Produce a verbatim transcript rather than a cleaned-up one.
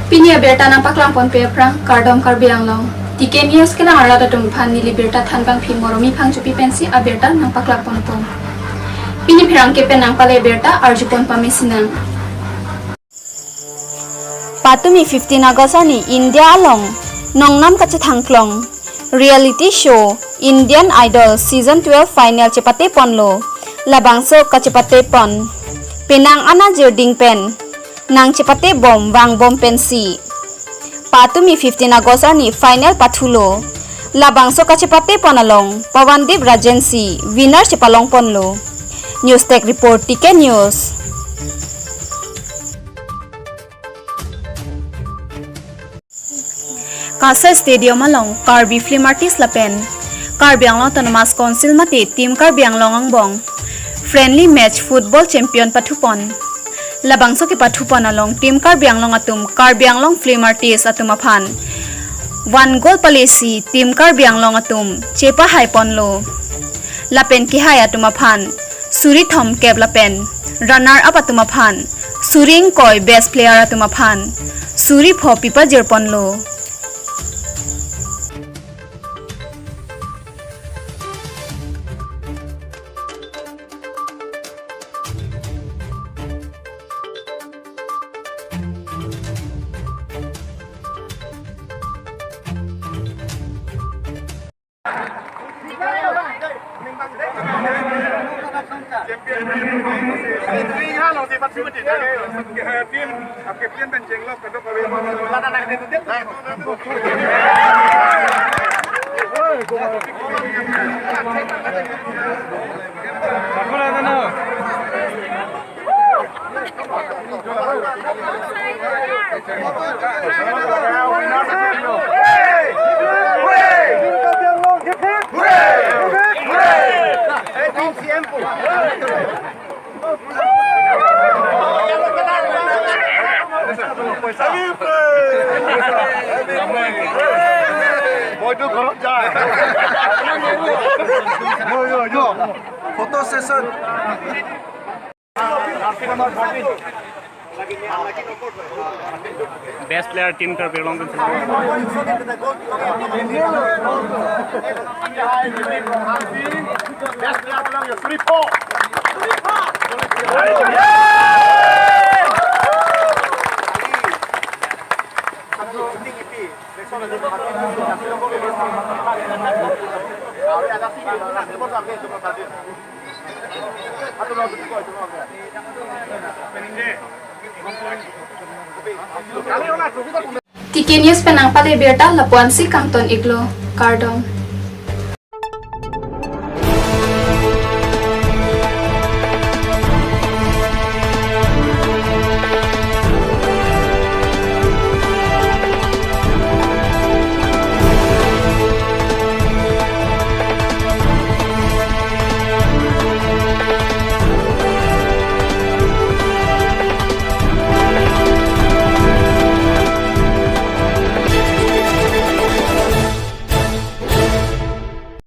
Pini abirta nangpaklang ponpe aphrang kardom Karbi Anglong. T K News kelang arat atum aphan neli birta thanbangpi Moromi Phangchopi pensi abirta nangpaklang ponpo. Pini pherangke pen nangpale birta arjupon pame sinang. Patumi fifteen August arni India along nongnam kachethangklong reality show Indian Idol season twelve final chepate ponlo. Labangso kachepate pon penang ana jirding pen nangchepate bom vangbom pensi patumi fifteen August arni final pathulo. Labangso kachepate pon along Pawandip Rajen si winner chepalong ponlo. News Desk Report, T K News. Kasai Stadium along Karbi Film Artist lapen Karbi Anglong Autonomous Council mate Team Karbi Anglong angbong friendly match football champion pathupon. Labangso kepathupon along Team Karbi Anglong atum Karbi Anglong Film Artist atum aphan one goal palesi Team Karbi Anglong atum chepahai ponlo. Lapen kehai atum aphan suri thomkep lapen runner up atum aphan suri ingkoi, best player atum aphan suri pho pipajir ponlo. Photo session. Best player Team Karbi Anglong. T K News pen nangpale birta lapu-ansi kangton iklo, kardom.